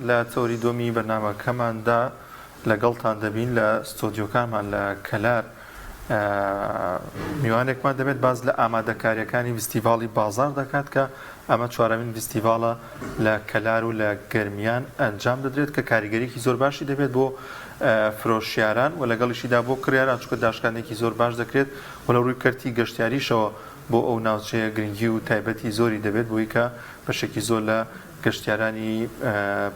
لە تەوەری دووەمی بەرنامەکەماندا لەگەڵتان دەبین لە ستۆدیۆکانمان لە کەلار میوانێکمان دەبێت باس لە ئامادەکاریەکانی ڤستیڤاڵی بازار دەکات کە ئەمە چوارەمین ڤستیڤاڵە لە کەلار و لە گەرمیان ئەنجام دەدرێت کە کاریگەریکی زۆر باشی دەبێت بۆ فرۆشیاران و لەگەڵیشیدا بۆ کڕیاران چونکە داشکاندنێکی زۆر باش دەکرێت و لە ڕووی کەرتی گەشتیاریشەوە بۆ ئەو ناوچەیە گرنگی و تایبەتی زۆری دەبێت بۆی کە بەشێکی زۆر لە گەشتیارانی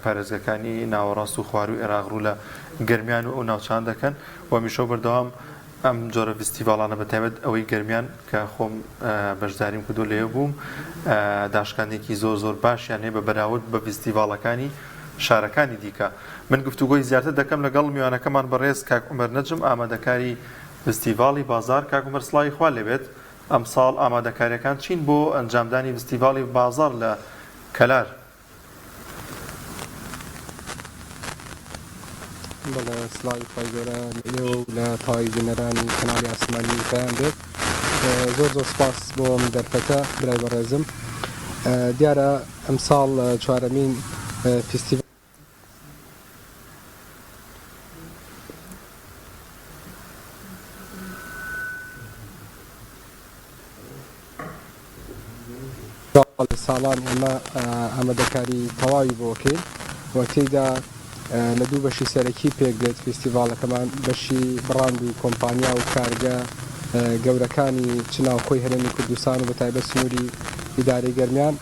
پارێزگەکانی ناوەڕاست و خواروو ئێراق ڕوو لە گەرمیان و ئەو ناوچان دەکەن و هەمیشە و بەردەوام ئەم جۆرە ڤستیڤاڵانە بە تایبەت ئەوەی گەرمیان کە خۆم بەشداریم کردو لەوێ بووم داشکاندێکی زۆر زۆر باشیان هەیە بە بەراورد بە ڤستیڤاڵەکانی شارەکانی دیکە. من گفتوگۆی زیاتر دەکەم لەگەڵ میوانەکەمان بەڕێز کاک عومەر نەجم ئامادەکاری ڤستیڤاڵی بازاڕ. کاک عومەر سڵاوی خوا لێبێت، ئەمساڵ ئامادەکاریەکان چین بۆ ئەنجامدانی ڤستیڤاڵی بازاڕ لە کەلار؟ بەڵێ سڵاوی خوای گەورە لە ئێوە و لە تەواوی بینەرانی کەناڵی ئاسمانی پەیام بێت. زۆر زۆر سپاس بۆ ئەم دەرفەتە برای بەڕێزم. دیارە ئەمساڵ چوارەمین فیستیڤاڵ. ساڵان ئێمە ئامادەکاری تەواوی بۆ ئەکەین و تێیدا لە دوو بەشی سەرەکی پێک دێت فیستیڤاڵەکەمان، بەشی بڕاند و کۆمپانیا و کارگە گەورەکانی چ ناوخۆی هەرێمی کوردستان و بەتایبەت سنووری ئیدارەی گەرمیان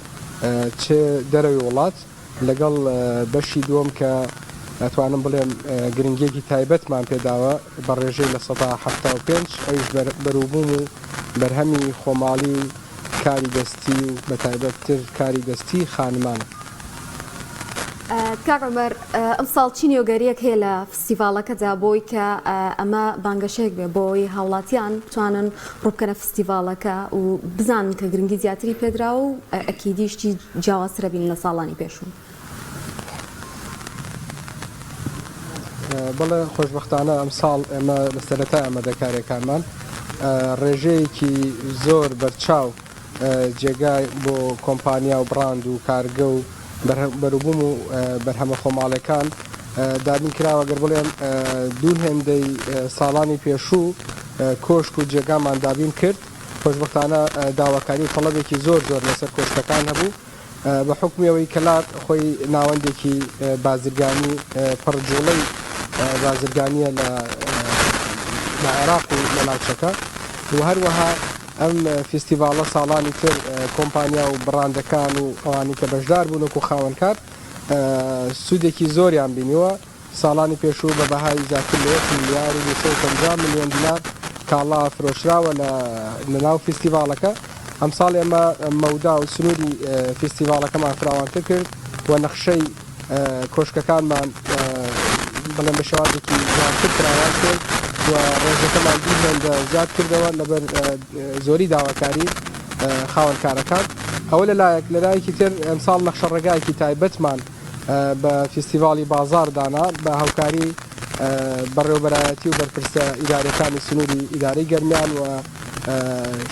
چ دەرەوەی وڵات. لەگەڵ بەشی دووەم کە ئەتوانم بڵێم گرنگیەکی تایبەتمان پێداوە بە ڕێژەی 75% ئەویش بەروبووم و بەرهەمی خۆماڵی و کاری دەستی و بەتایبەتتر کاری دەستی خانمانە. کاک عومەر ئەمساڵ چی نوێگەریەک هەیە لە فستیڤاڵەکەدا بۆی کە ئەمە بانگەشەیەک بێ بۆی هاوڵاتیان بتوانن ڕووبکەنە فستیڤاڵەکە و بزانن کە گرنگی زیاتری پێدراوە و ئەکیدی شتی جیاوازترە بین لە ساڵانی پێشوو؟ بەڵێ خۆشبەختانە ئەمساڵ ئێمە لە سەرەتای ئامادەکاریەکانمان ڕێژەیەکی زۆر بەرچاو جێگای بۆ کۆمپانیا و بڕاند و کارگە و بەروبووم و بەرهەمە خۆماڵیەکان دابین کراوە، گەر بڵێم دوو هێندەی ساڵانی پێشوو کۆشک و جێگامان دابین کرد، خۆشبەختانە داواکاری و تەڵەبێکی زۆر زۆر لەسەر کۆشکەکان هەبوو، بە حوکمی ئەوەی کەلار خۆی ناوەندێکی بازرگانی پڕ جوڵەی بازرگانیە لە لە عێراق و لە ناوچەکە و هەروەها ئەم فیستیڤاڵە ساڵانی تر کۆمپانیا و بڕاندەکان و ئەوانەی کە بەشدار بوون وەکو خاوەنکار سوودێکی زۆریان بینیوە. ساڵانی پێشوو بە بەهای زیاتر لە یەک ملیار و 250 ملیۆن دینار کاڵا فرۆشراوە لە ناو فیستیڤاڵەکە. ئەمساڵ ئێمە مەودا و سنووری فیستیڤاڵەکەمان فراوانتر کرد و نەخشەی کۆشکەکانمان بڵێم بە شێوازێکی جوانتر فراوان کرد و ڕێژەکەمان دوو هێندە زیاد کردەوە لەبەر زۆری داواکاری خاوەنکارەکان. ئەوە لە لایەک، لە لایەکی تر ئەمساڵ نەخشە ڕێگایەکی تایبەتمان بە فیستیڤاڵی بازاڕ دانا بە هاوکاری بەڕێوەبەرایەتی و بەرپرسە ئیداریەکانی سنووری ئیدارەی گەرمیان و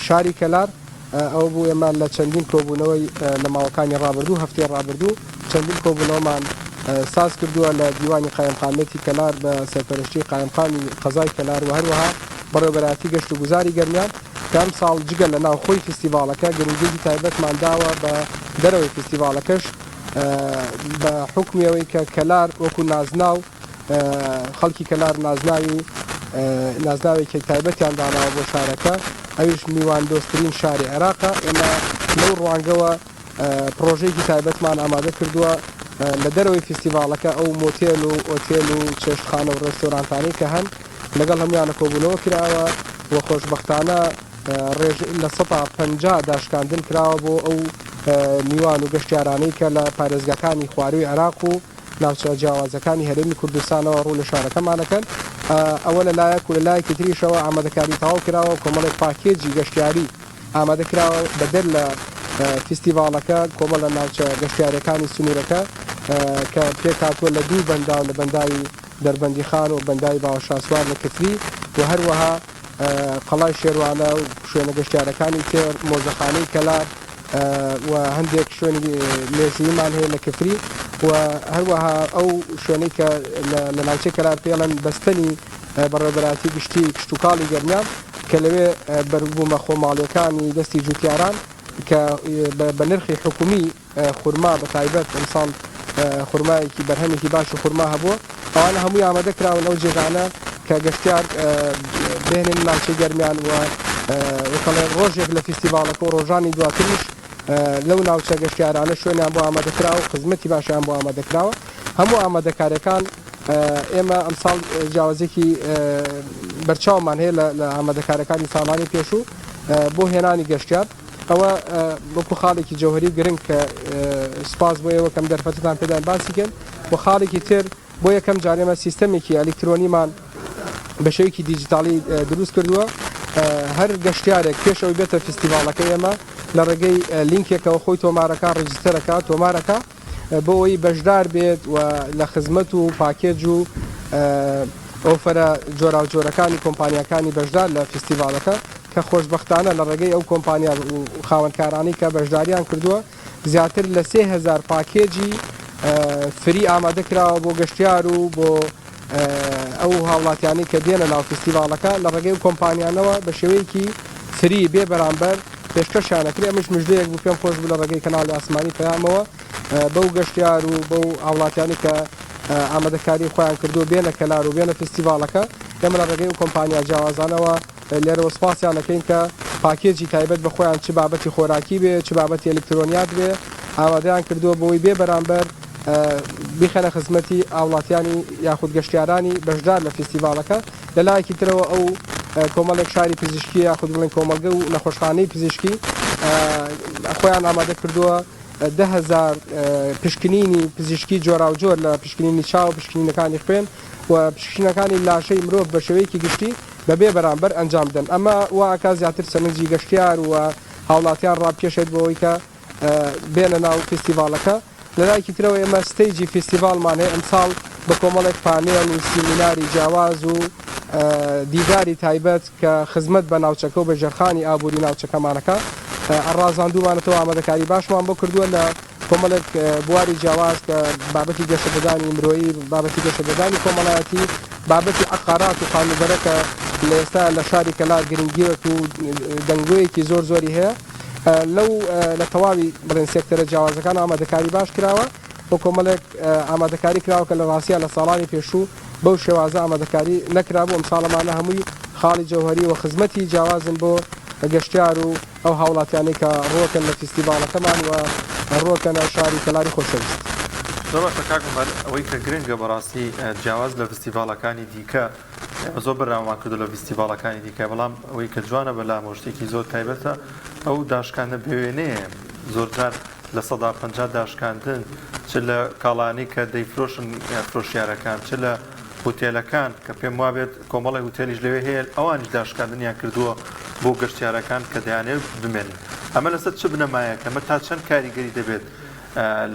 شاری کەلار. ئەوە بوو ئێمە لە چەندین کۆبوونەوەی لە ماوەکانی ڕابردوو هەفتەی ڕابردوو چەندین کۆبوونەوەمان ساز کردووە لە دیوانی قایمقامیەتی کەلار بە سەرپەرشتی قایمقامی قەزای کەلار و هەروەها بەڕێوەبەرایەتی گەشت و گوزاری گەرمیان کە ئەمساڵ جگە لە ناوخۆی فیستیڤاڵەکە گرنگیەکی تایبەتمان داوە بە دەرەوەی فیستیڤاڵەکەش بە حوکمی ئەوەی کە کەلار وەکو نازناو خەڵکی کەلار نازناوی نازناوێکی تایبەتیان داناوە بۆ شارەکە ئەویش میواندۆستترین شاری عێراقە ئێمە لەو ڕوانگەوە پڕۆژەیەکی تایبەتمان ئامادە کردووە لە دەرەوەی فیستیڤاڵەکە ئەو مۆتێل و ئۆتێل و چێشتخانە و ڕێستۆرانتانەی کە هەن لەگەڵ هەموویانە کۆبوونەوە کراوە و خۆشبەختانە ڕێژەی 50% داشکاندن کراوە بۆ ئەو میوان و گەشتیارانەی کە لە پارێزگاکانی خوارووی عێراق و ناوچە جیاوازەکانی هەرێمی کوردستانەوە ڕوو لە شارەکەمان ئەکەن. ئەوە لە لایەک و لە لایەکی تریشەوە ئامادەکاری تەواو کراوە و کۆمەڵێک پاکێجی گەشتیاری ئامادە کراوە بەدەر لە فیستیڤاڵەکە کۆمەڵە ناوچە گەشتیاریەکانی سنوورەکە کە پێکهاتووە لە دوو بەنداو لە بەنداوی دەربەندیخان و بەنداوی باوەشاسوار لە کفری و هەروەها قەڵای شێروانە و شوێنە گەشتیارەکانی تر، مۆزەخانەی کەلار و هەندێک شوێنی مێژووییمان هەیە لە کفری. و هەروەها ئەو شوێنەی کە لە ناوچەی کەلار پێڵەن بەستەنی بەڕێوەبەرایەتی گشتی کشتوکاڵی گەرمیان کە لەوێ بەروبوومە خۆماڵیەکانی دەستی جوتیاران کە بە نرخی حکومی خورما بە تایبەت ئەمساڵ خورمایەکی بەرهەمێکی باشی خورما هەبووە ئەوانە هەمووی ئامادە کراون ئەو جێگانە کە گەشتیار بێنن ناوچەی گەرمیان و وەکەڵێ ڕۆژێک لە فیستیڤاڵەکە و ڕۆژانی دواتریش لەو ناوچە گەشتیارانە شوێنیان بۆ ئامادە کراوە و خزمەتی باشیان بۆ ئامادە کراوە هەموو ئامادەکاریەکان ئێمە ئەمساڵ جیاوازیەکی بەرچاومان هەیە لە ئامادەکارەکانی ساڵانی پێشوو بۆ هێنانی گەشتیار ئەوە وەکو خاڵێکی جەوهەری و گرنگ کە سوپاس بۆ ئێوە کەم دەرفەتتان پێداین باسی کەین و خاڵێکی تر بۆ یەکەم جار ئێمە سیستەمێکی ئەلیکترۆنیمان بە شێوەیەکی دیجیتاڵی دروست کردووە هەر گەشتیارێک پێش ئەوەی بێتە فیستیڤاڵەکەی ئێمە لە ڕێگەی لینکێکەوە خۆی تۆمارەکە register ەکە تۆمارەکە بۆ ئەوەی بەشدار بێت و لە خزمەت و پاکێج و ئۆفەرە جۆراوجۆرەکانی کۆمپانیاکانی بەشدار لە فیستیڤاڵەکە کە خۆشبەختانە لە ڕێگەی ئەو کۆمپانیا و خاوەنکارانەی کە بەشداریان کردووە زیاتر لە 3000 پاکێجی free ئامادە کراوە بۆ گەشتیار و بۆ ئەو هاوڵاتیانەی کە دێنە ناو فیستیڤاڵەکە لە ڕێگەی ئەو کۆمپانیانەوە بە شێوەیەکی free بێ بەرامبەر پێشکەشیان ئەکرێ، ئەمەش مژدەیەک بوو پێم خۆش بوو لە ڕێگەی کەناڵی ئاسمانی پەیامەوە بەو گەشتیار و بەو هاوڵاتیانەی کە ئامادەکاری خۆیان کردووە بێنە کەلار و بێنە فیستیڤاڵەکە، ئێمە لە ڕێگەی ئەو کۆمپانیا جیاوازانەوە لێرەوە سوپاسیان ئەکەین کە پاکێجی تایبەت بە خۆیان چ بابەتی خۆراکی بێ چ بابەتی ئەلکترۆنیات بێ ئامادەیان کردووە بۆی بێ بەرامبەر بیخەنە خزمەتی هاوڵاتیانی یاخود گەشتیارانی بەشدار لە فیستیڤاڵەکە. لە لایەکی ترەوە ئەو کۆمەڵێک شاری پزیشکی یاخود بڵێن کۆمەڵگە و نەخۆشخانەی پزیشکی خۆیان ئامادە کردووە 10,000 پشکنینی پزیشکی جۆراوجۆر لە پشکنینی چاو، پشکنینەکانی خوێن و پشکنینەکانی لاشەی مرۆڤ بە شێوەیەکی گشتی بەبێ بەرامبەر ئەنجام بدەن. ئەمە وا ئەکا زیاتر سەرنجی گەشتیار و هاوڵاتیان ڕابکێشێت بۆ ئەوەی کە بێنە ناو فیستیڤاڵەکە. لە لایەکی ترەوە ئێمە stage ی فیستیڤاڵمان هەیە ئەمساڵ بە کۆمەڵێک پانێڵ و سیمیناری جیاواز و دیداری تایبەت کە خزمەت بە ناوچەکە و بە ژێرخانی ئابووری ناوچەکەمان ئەکا ڕازاندوومانەتەوە ئامادەکاری باشمان بۆ کردووە لە کۆمەڵێک بواری جیاواز کە بابەتی گەشەپێدانی مرۆیی، بابەتی گەشەپێدانی کۆمەڵایەتی، بابەتی عەقارات و خانووبەرە کە لە ئێستا لە شاری کەلار گرنگییەک و دەنگۆیەکی زۆر زۆری هەیە لەو لە تەواوی بڵێن سێکتەرە جیاوازەکان ئامادەکاری باش کراوە و کۆمەڵێک ئامادەکاری کراوە کە لە ڕاستیا لە ساڵانی پێشوو بەو شێوازە ئامادەکاری نەکرابوو ئەمساڵ ئەمانە هەمووی خاڵی جەوهەری و خزمەتی جیاوازن بۆ گەشتیار و ئەو هاوڵاتیانەی کە ڕووەکەن لە فیستیڤاڵەکەمان و ڕووەکەنە شاری کەلاری خۆشەویست. زۆر باشە کاک عومەر، ئەوەی کە گرنگە بەڕاستی جیاواز لە ڤستیڤاڵەکانی دیکە، ئێمە زۆر بەرنامەمان کردووە لە ڤیستیڤاڵەکانی دیکە، بەڵام ئەوەی کە جوانە بەلامەوە شتێکی زۆر تایبەتە ئەو داشکاندنە بێوێنەیە، زۆرجار 50% داشکاندن چ لە کاڵایانەی کە دەیفرۆشن فرۆشیارەکان چ لە هوتێلەکان کە پێم وابێت کۆمەڵێک هوتێلیش لەوێ هەیە ئەوانیش داشکاندنیان کردووە بۆ گەشتیارەکان کە دەیانەوێت بمێنن ئەمە لەسەر چ بنەمایەک ئەمە تا چەند کاریگەری دەبێت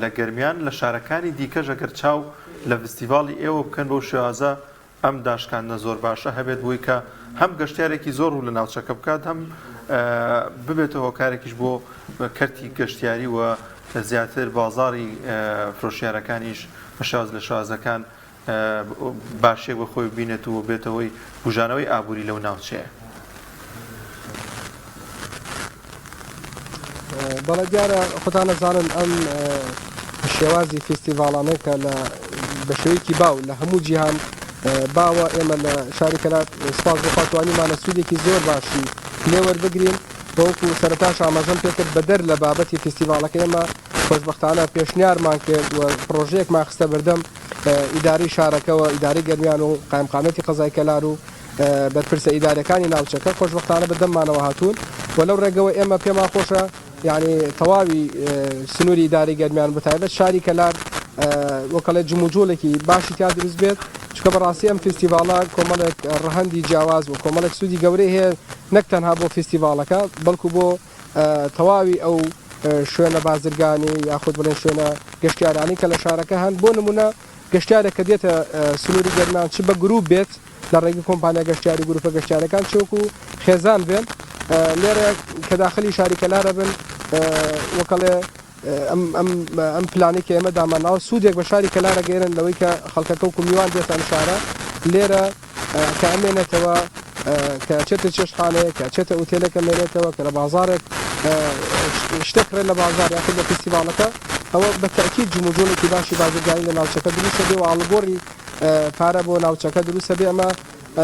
لە گەرمیان لە شارەکانی دیکەش ئەگەر چاو لە ڤستیڤاڵی ئێوە بکەن بەو شێوازە ئەم داشکاندنە زۆر باشە هەبێت بۆی کە هەم گەشتیارێکی زۆر ڕوو لە ناوچەکە بکات هەم ببێتە هۆکارێکیش بۆ کەرتی گەشتیاری و زیاتر بازاڕی فرۆشیارەکانیش بە شێواز لە شێوازەکان باشیەک بە خۆی ببینێت و بێتە هۆی بوژانەوەی ئابووری لەو ناوچەیە. بەڵێ دیارە خۆتان ئەزانن ئەم شێوازی فیستیڤاڵانەی کە لە بە شێوەیەکی باو لە هەموو جیهان باوە ئێمە لە شاری کەلار سپاس بۆ خوا توانیمانە سوودێکی زۆر باشی لێ وەربگرین وەکو سەرەتاش ئاماژەم پێکرد بەدەر لە بابەتی فیستیڤاڵەکە ئێمە خۆشبەختانە پێشنیارمان کرد و پڕۆژەیەکمان خستە بەردەم ئیدارەی شارەکەوە ئیدارەی گەرمیان و قایمقامیەتی قەزای کەلار و بەرپرسە ئیداریەکانی ناوچەکە خۆشبەختانە بە دەممانەوە هاتوون و لەو ڕێگەوە ئێمە پێمان خۆشە یعنی تەواوی سنووری ئیداری گەرمیان بە تایبەت شاری کەلار وەکەڵێ جموجوڵێکی باشی تیا دروست بێت چونکە بەڕاستی ئەم فیستیڤاڵە کۆمەڵێک ڕەهەندی جیاواز و کۆمەڵێک سوودی گەورەی هەیە نەک تەنها بۆ فیستیڤاڵەکە بەڵکو بۆ تەواوی ئەو شوێنە بازرگانی یاخود بڵێن شوێنە گەشتیارانەی کە لە شارەکە هەن بۆ نمونە گەشتیارێک کە دێتە سنووری گەرمیان چ بە گروپ بێت لە ڕێگەی کۆمپانیا گەشتیاری و گروپە گەشتیارەکان چ وەکو خێزان بێن لێرە کە داخلی شاری کەلارە بن وەکەڵێ. ئەم ئەم ئەم پلانەی کە ئێمە دامانناوە سوودێک بە شاری کەلار ئەگەیەنن لەوەی کە خەڵکەکە وەکو میوان دێتە ئەم شارە لێرە کە ئەمێنێتەوە کە ئەچێتە چێشتخانەیەک کە ئەچێتە ئوتێلێک ئەمێنێتەوە کە لە بازاڕێک شتێک کڕێ لە بازاڕ یاخود لە فیستیڤاڵەکە ئەوە بە تەئکید جموجۆڵێکی باشی بازرگانی لە ناوچەکە دروست ئەبێ و ئاڵوگۆڕی پارە بۆ ناوچەکە دروست ئەبێ ئەمە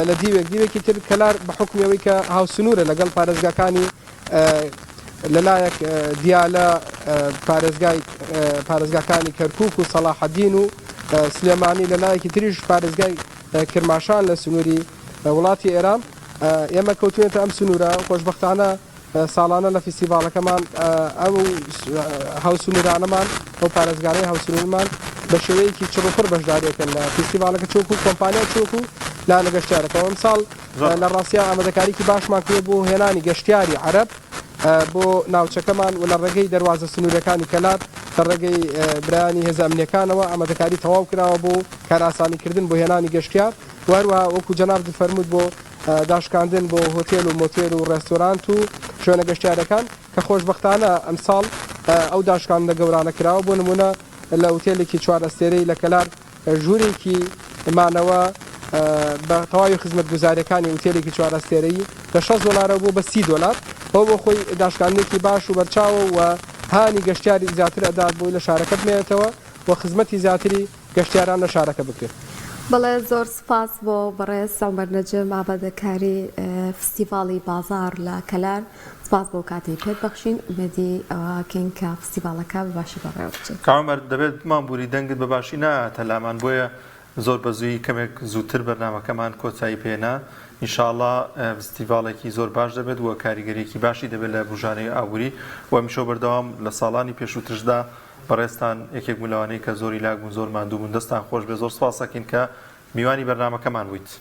لە دیوێک دیوێکی تر کەلار بە حوکمی ئەوەی کە هاوسنوورە لەگەڵ پارێزگاکانی لەلایەک دیالە پارێزگای پارێزگاکانی کەرکوک و سەڵاحەدین و سلێمانی لەلایەکی تریش پارێزگای کرماشان لە سنووری وڵاتی ئێران ئێمە کەوتوینەتە ئەم سنوورە خۆشبەختانە ساڵانە لە فیستیڤاڵەکەمان ئەو هاوسنوورانەمان ئەو پارێزگانەی هاوسنوورمان بە شێوەیەکی چڕوپڕ بەشداریەکەن لە فیستیڤاڵەکە چ وەکو کۆمپانیا چ وەکو لایەنە گەشتیارەکە ئەمساڵ لە ڕاستیا ئامادەکاریی باشمان کردووە بۆ هێنانی گەشتیاری عەرەب بۆ ناوچەکەمان و لە ڕێگەی دەروازە سنوورییەکانی کەلار لە ڕێگەی برایانی هێزە ئەمنییەکانەوە ئامادەکاری تەواو کراوە بۆ کارئاسانیکردن بۆ هێنانی گەشتیار و هەروەها وەکو جەنابت فەرمووت بۆ داشکاندن بۆ هۆتێل و مۆتێل و ڕێستۆرانت و شوێنە گەشتیارەکان کە خۆشبەختانە ئەمساڵ ئەو داشکاندنە گەورانە کراوە بۆ نموونە لە ئوتێلێکی چوار ئەستێرەی لە کەلار ژوورێکی مانەوە بە تەواوی خزمەتگوزارییەکانی ئوتێلێکی چوار ئەستێرەیی لە 60 دۆلارەوە بووە بە 30 دۆلار، ئەوە بۆ خۆی داشکاندنێکی باش و بەرچاوە و هانی گەشتیاری زیاتر ئەدات بۆی لە شارەکە بمێنێتەوە و خزمەتی زیاتری گەشتیاران لە شارەکە بکرێت. بەڵێ زۆر سوپاس بۆ بەڕێز عومەر نەجم ئامادەکاری فستیڤاڵی بازاڕ لە کەلار. سپاس بۆ کاتەی پێت بەخشین ئومێدی ئەوە ئەکەین کە فستیڤاڵەکە بە باشی بەڕێوە بچێت. کاک عومەر دەبێت بمانبوری دەنگت بە باشی نایاتە لامان بۆیە زۆر بە زوویی کەمێک زووتر بەرنامەکەمان کۆتایی پێنا ان شاء اللە فستیڤاڵێکی زۆر باش دەبێت و کاریگەریەکی باشی دەبێت لە بوژانەوەی ئابووری و هەمیشە بەردەوام لە ساڵانی پێشووترشدا بەڕێزتان یەکێک بوون لەوانەی کە زۆر هیلاک بوون زۆر ماندوو بوون دەستان خۆش بێت زۆر سپاس ئەکەین کە میوانی بەرنامەکەمان بوویت.